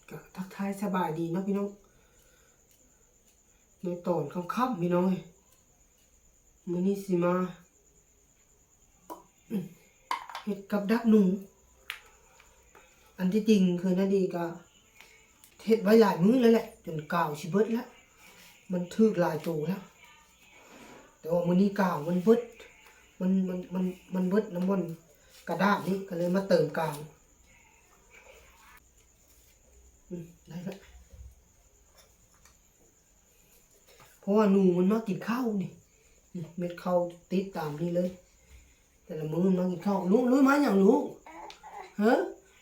ກະທັກທາຍສະບາຍດີເນາະພີ່ນ້ອງ ໃນຕອນຄ່ຳໆ ພີ່ນ້ອງເອີຍ. ມື້ນີ້ຊິມາເຮັດກັບດັກໜູ. ອັນທີ່ຈິງຄືນາດີກະເຮັດໄວ້ຫຼາຍມື້ແລ້ວແຫຼະ ຈົນກາວຊິເບິດແລ້ວ ມັນຖືກຫຼາຍໂຕແລ້ວ. ແຕ່ວ່າມື້ນີ້ກາວມັນເບິດ ມັນ ມັນ ມັນ ມັນເບິດນຳບ່ອນກະດາດນີ້ ກະເລີຍມາເຕີມກາວ. ອືມ ໄດ້ລະ ເພາະວ່າໜູມັນມາກິນເຂົ້ານີ້ ນີ້ເມັດເຂົ້າຕິດຕາມນີ້ເລີຍ ແຕ່ລະມື້ມັນມາກິນເຂົ້າ. ລູກ ລູກມາຫຍັງລູກ? ເຮີ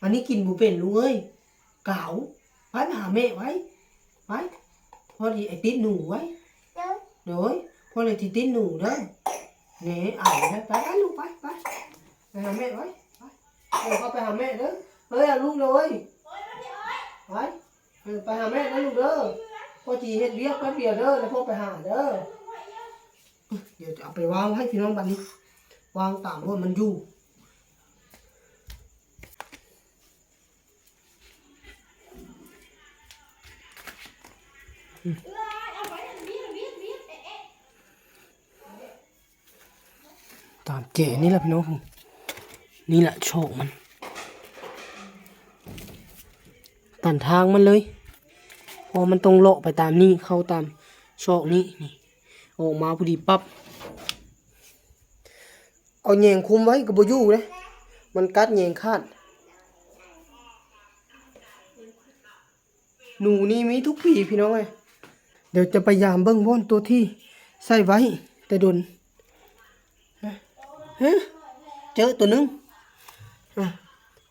ອັນນີ້ກິນບໍ່ເປັນລູກເອີຍ ກາວ. ໄປ ໄປຫາແມ່ໄວ ໄປ ພໍ່ຊິໄອຕິດໜູໄວ. ໂດຍ ພໍ່ຊິຕິດໜູເດີ. ແນ່ ອາຍແລ້ວ ໄປ ໄປລູກ ໄປ ໄປ ໄປຫາແມ່ໄວ ໄປ ເອີ ເຂົ້າໄປຫາແມ່ເດີ. ເຮີ ເອົາລູກເດີ ໄປ ເອີ ໄປຫາແມ່ເດີລູກເດີ. ພໍ່ຊິເຮັດວຽກແປັບດຽວເດີ ແລ້ວພໍ່ໄປຫາເດີ. ດຽວຈະເອົາໄປວາງໃຫ້ພີ່ນ້ອງບັດນີ້ ວາງຕາມບ່ອນມັນຢູ່. ຕາມແຈນີ້ລະພີ່ນ້ອງ ນີ້ລະຊອກມັນ ຕັນທາງມັນເລີຍ ເພາະມັນຕ້ອງເລາະໄປຕາມນີ້ ເຂົ້າຕາມຊອກນີ້ ນີ້ ອອກມາພໍດີປັບ. ເອົາແຍງຄຸມໄວ້ກໍບໍ່ຢູ່ເດ້ ມັນກັດແຍງຂາດ. ໜູນີ້ມີທຸກປີພີ່ນ້ອງເອີຍ. ດຽວຈະໄປຢາມເບິ່ງບ່ອນໂຕທີ່ໃສ່ໄວ້ແຕ່ດົນ. ຮະ ເຈີໂຕໜຶ່ງ ອາ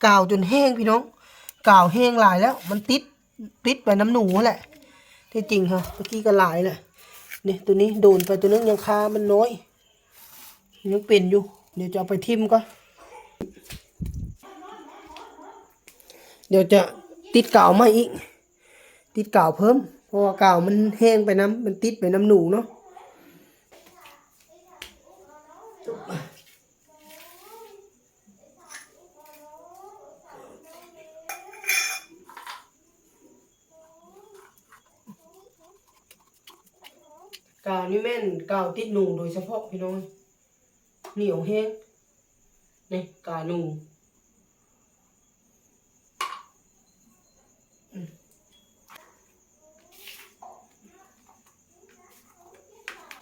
ກາວຈົນແຫ້ງພີ່ນ້ອງ ກາວແຫ້ງຫຼາຍແລ້ວ ມັນຕິດ ຕິດໄປນຳໜູຫັ້ນແຫຼະ. ທີ່ຈິງຫະ ເມື່ອກີ້ກໍຫຼາຍແຫຼະ ນີ້ ໂຕນີ້ໂດນໄປໂຕໜຶ່ງ ຍັງຄາມັນນ້ອຍ ຍັງເປັນຢູ່. ດຽວຈະເອົາໄປຖິ້ມກ່ອນ ດຽວຈະຕິດກາວໃໝ່ອີກ ຕິດກາວເພີ່ມ ເພາະວ່າກາວມັນແຫ້ງໄປນຳ ມັນຕິດໄປນຳໜູເນາະ. ກາວນີ້ແມ່ນກາວຕິດໜູໂດຍສະເພາະພີ່ນ້ອງ ໜຽວແຮງ ນີ້ກາວໜູ ອືມ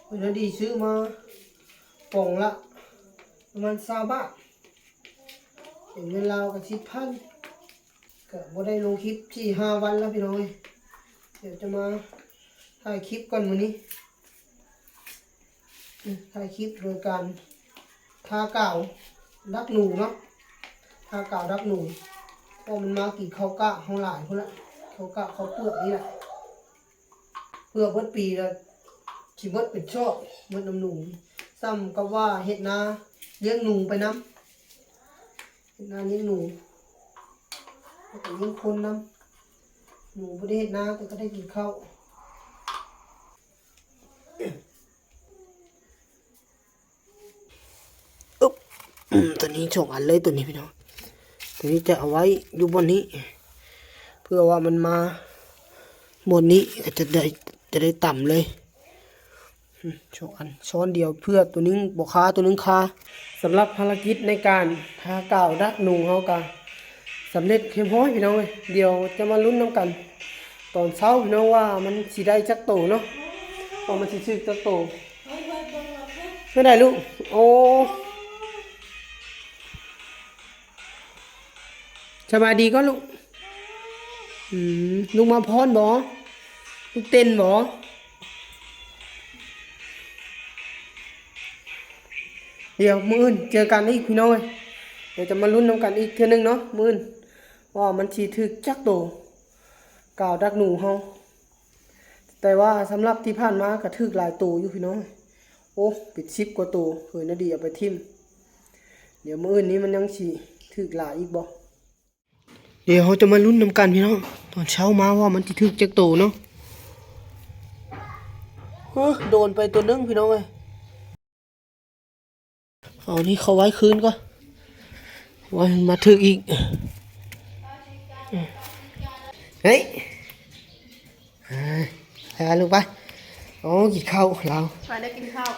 ເພິ່ນນະດີຊື້ມາ ປ່ອງລະປະມານຊາວບາດ ເປັນເງິນລາວກໍສິບພັນ. ກະບໍ່ໄດ້ລົງຄລິບສີ່ຫ້າວັນແລ້ວພີ່ນ້ອງເອີຍ. ດຽວຈະມາຖ່າຍຄລິບກ່ອນມື້ນີ້ ອືມ ຖ່າຍຄລິບໂດຍການທາກາວດັກໜູເນາະ ທາກາວດັກໜູ ເພາະມັນມາກິນເຂົ້າກ້າເຮົາຫຼາຍພຸ້ນລະ ເຂົ້າກ້າເຂົ້າເປືອກນີ້ລະ. ເພື່ອເບິດປີລະຊິເບິດເປັນຊອກ ເບິດນຳໜູ ສ່ຳກັບວ່າເຮັດນາລ້ຽງໜູໄປນຳ ເຮັດນາລ້ຽງໜູ ແລ້ວກໍລ້ຽງຄົນນຳ ໜູບໍ່ໄດ້ເຮັດນາແຕ່ກໍໄດ້ກິນເຂົ້າ. ອຶບ ອືມ ໂຕນີ້ສອງອັນເລີຍ ໂຕນີ້ພີ່ນ້ອງ ໂຕນີ້ຈະເອົາໄວ້ຢູ່ບ່ອນນີ້ ເພື່ອວ່າມັນມາບ່ອນນີ້ກໍຈະໄດ້ ຈະໄດ້ຕຳເລີຍ ອືມ ສອງອັນຊ້ອນດຽວ ເພື່ອໂຕໜຶ່ງບໍ່ຄາ ໂຕໜຶ່ງຄາ. ສຳລັບພາລະກິດໃນການທາກາວດັກໜູເຮົາກໍສຳເລັດຮຽບຮ້ອຍພີ່ນ້ອງເອີຍ. ດຽວຈະມາລຸ້ນນຳກັນ ຕອນເຊົ້າພີ່ນ້ອງວ່າມັນຊິໄດ້ຈັກໂຕເນາະ ວ່າມັນຊິຖືກຈັກໂຕ. ເຮັດໄດ້ລູກ? ໂອ້ ສະບາຍດີກ່ອນລູກ. ອືມ ລູກມາຟ້ອນບໍ? ລູກເຕັ້ນບໍ? ດຽວມື້ອື່ນເຈີກັນອີກພີ່ນ້ອງເອີຍ. ດຽວຈະມາລຸ້ນນຳກັນອີກເທື່ອໜຶ່ງເນາະ ມື້ອື່ນ ວ່າມັນຊິຖືກຈັກໂຕ ກາວດັກໜູເຮົາ. ແຕ່ວ່າສຳລັບທີ່ຜ່ານມາກໍຖືກຫຼາຍໂຕຢູ່ພີ່ນ້ອງ. ໂອ້ ເປັນສິບກວ່າໂຕ ເຮີຍ ນາດີເອົາໄປຖິ້ມ. ດຽວມື້ອື່ນນີ້ມັນຍັງຊິຖືກຫຼາຍອີກບໍ່? ດຽວເຮົາຈະມາລຸ້ນນຳກັນພີ່ນ້ອງ ຕອນເຊົ້າມາວ່າມັນຊິຖືກຈັກໂຕເນາະ. ເຮີຍ ໂດນໄປໂຕໜຶ່ງພີ່ນ້ອງເອີຍ. ເອົານີ້ເຂົ້າໄວ້ຄືນກ່ອນ ໄວ້ມັນມາຖືກອີກ. ເຮີ້ຍ ເອີ ໄປຫາລູກໄປ. ໂອ້ ກິນເຂົ້າລາວ ໄປໄດ້ກິນເຂົ້າ.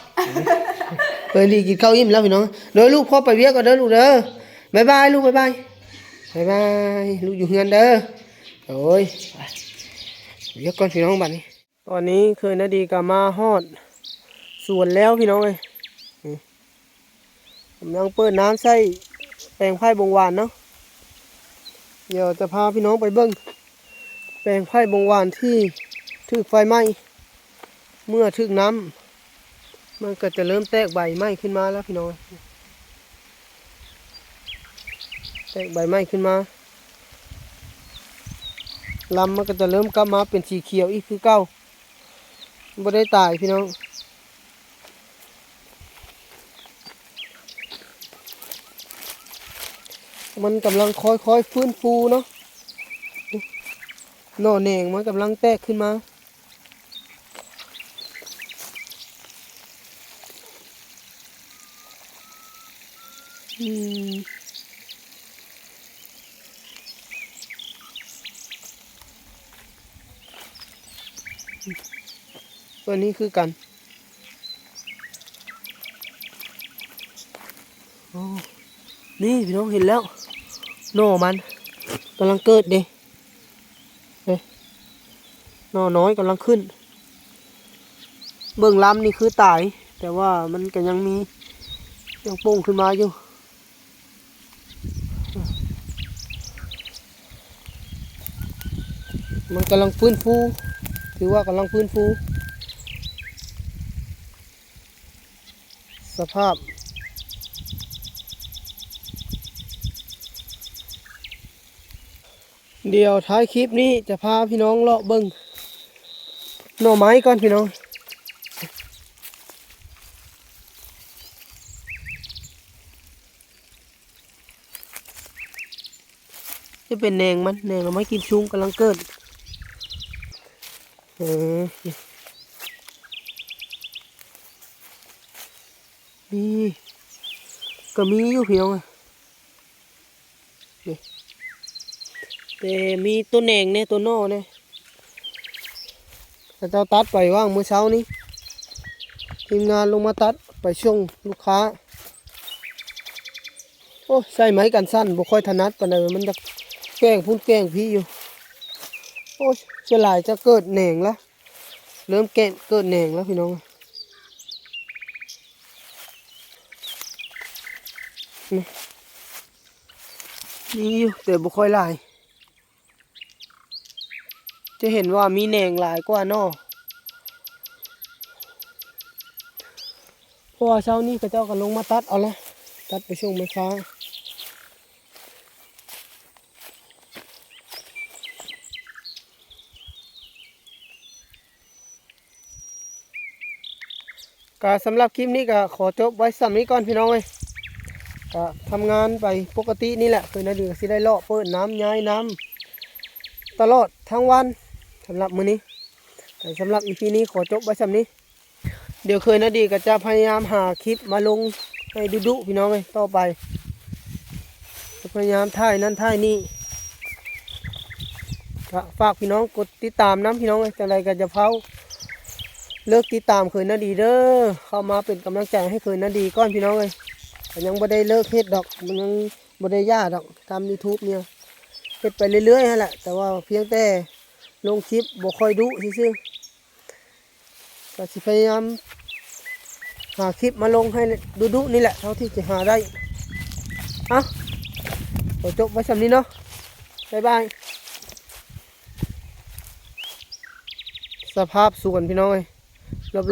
ເອີ ລີກິນເຂົ້າອີ່ມແລ້ວພີ່ນ້ອງ. ໂດຍລູກ ພໍ່ໄປວຽກກ່ອນເດີລູກເດີ. ບາຍບາຍລູກ ບາຍບາຍ. ບາຍບາຍ ລູກຢູ່ເຮືອນເດີ. ໂອ້ຍ ໄປວຽກກ່ອນພີ່ນ້ອງບັດນີ້. ຕອນນີ້ເຄີຍນາດີກໍມາຮອດສວນແລ້ວພີ່ນ້ອງເອີຍ. ນີ້ ກຳລັງເປີດນ້ຳໃສ່ແປງໄຜ່ບົງຫວານເນາະ. ດຽວຈະພາພີ່ນ້ອງໄປເບິ່ງແປງໄຜ່ບົງຫວານທີ່ຖືກໄຟໄໝ້. ເມື່ອຖືກນ້ຳ ມັນກໍຈະເລີ່ມແຕກໃບໃໝ່ຂຶ້ນມາແລ້ວພີ່ນ້ອງ. ແຕກໃບໃໝ່ຂຶ້ນມາ ລຳມັນກໍຈະເລີ່ມກັບມາເປັນສີຂຽວອີກຄືເກົ່າ. ບໍ່ໄດ້ຕາຍພີ່ນ້ອງ. ມັນກຳລັງຄ່ອຍໆຟື້ນຟູເນາະ. ໜໍ່ແໜງມັນກຳລັງແຕກຂຶ້ນມາ. ອືມ ຕົວນີ້ຄືກັນ. ໂອ້ ນີ້ພີ່ນ້ອງເຫັນແລ້ວ ໜໍ່ມັນກຳລັງເກີດເດ້. ເອີ ໜໍ່ນ້ອຍກຳລັງຂຶ້ນ. ເບິ່ງລຳນີ້ຄືຕາຍ ແຕ່ວ່າມັນກໍຍັງມີ ຍັງໂປ່ງຂຶ້ນມາຢູ່. ມັນກຳລັງຟື້ນຟູ ຖືວ່າກຳລັງຟື້ນຟູສະພາບ. ດຽວທ້າຍຄລິບນີ້ຈະພາພີ່ນ້ອງເລາະເບິ່ງໜໍ່ໄມ້ກ່ອນພີ່ນ້ອງ. ຈະເປັນແໜງມັນ ແໜງໜໍ່ໄມ້ກິມຊຸງກຳລັງເກີດ. ເອີ ນີ້ ກໍມີຢູ່ພີ່ນ້ອງ. ນີ້ ແຕ່ມີຕົວແໜງແດ່ ຕົວໜໍ່ແດ່. ເຂົາເຈົ້າຕັດໄປຫວ່າງມື້ເຊົ້ານີ້ ທີມງານລົງມາຕັດໄປສົ່ງລູກຄ້າ. ໂອ້ຍ ໃຊ້ໄມ້ກັນສັ່ນບໍ່ຄ່ອຍຖະໜັດປານໃດ ມັນຈະແກວ່ງພຸ້ນແກວ່ງພີ້ຢູ່. ໂອ້ຍ ສ່ວນຫຼາຍຈະເກີດແໜງລະ ເລີ່ມແກະເກີດແໜງແລ້ວພີ່ນ້ອງ. ນີ້ ມີຢູ່ ແຕ່ບໍ່ຄ່ອຍຫຼາຍ. ຈະເຫັນວ່າມີແໜງຫຼາຍກວ່າໜໍ່ ເພາະວ່າເຊົ້ານີ້ເຂົາເຈົ້າກໍລົງມາຕັດເອົາແລ້ວ ຕັດໄປສົ່ງແມ່ຄ້າ. ກະສຳລັບຄລິບນີ້ກະຂໍຈົບໄວ້ສ່ຳນີ້ກ່ອນພີ່ນ້ອງເອີຍ. ກະທຳງານໄປປົກກະຕິນີ້ແຫຼະ ຄືນາດີກະຊິໄດ້ເລາະເປີດນ້ຳ ຍ້າຍນ້ຳຕະຫຼອດທັງວັນ. ສຳລັບມື້ນີ້ ກະສຳລັບອີພີນີ້ຂໍຈົບໄວ້ສ່ຳນີ້. ດຽວເຄີຍນາດີກະຈະພະຍາຍາມຫາຄລິບມາລົງໃຫ້ດຸໆ ພີ່ນ້ອງເອີຍ ຕໍ່ໄປ. ຈະພະຍາຍາມຖ່າຍນັ້ນຖ່າຍນີ້. ກະຝາກພີ່ນ້ອງກົດຕິດຕາມນຳ ພີ່ນ້ອງເອີຍ. ຈັ່ງໃດກໍຢ່າເຝົ້າເລີກຕິດຕາມເຂີຍນາດີເດີ. ເຂົ້າມາເປັນກຳລັງໃຈໃຫ້ເຂີຍນາດີກ່ອນ ພີ່ນ້ອງເອີຍ. ກໍຍັງບໍ່ໄດ້ເລີກເຮັດດອກ ມັນຍັງບໍ່ໄດ້ຢ່າດອກ. ຕາມ YouTube ນີ້ ເຮັດໄປເລື້ອຍໆຫັ້ນແຫຼະ ແຕ່ວ່າພຽງແຕ່ລົງຄລິບບໍ່ຄ່ອຍດຸຊື່ໆ. ກໍຊິພະຍາຍາມຫາຄລິບມາລົງໃຫ້ດຸໆນີ້ແຫຼະ ເທົ່າທີ່ຈະຫາໄດ້. ເອົ້າ ຂໍຈົບໄວ້ສ່ຳນີ້ເນາະ ບາຍບາຍ. ສະພາບສວນ ພີ່ນ້ອງເອີຍ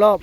ລອບ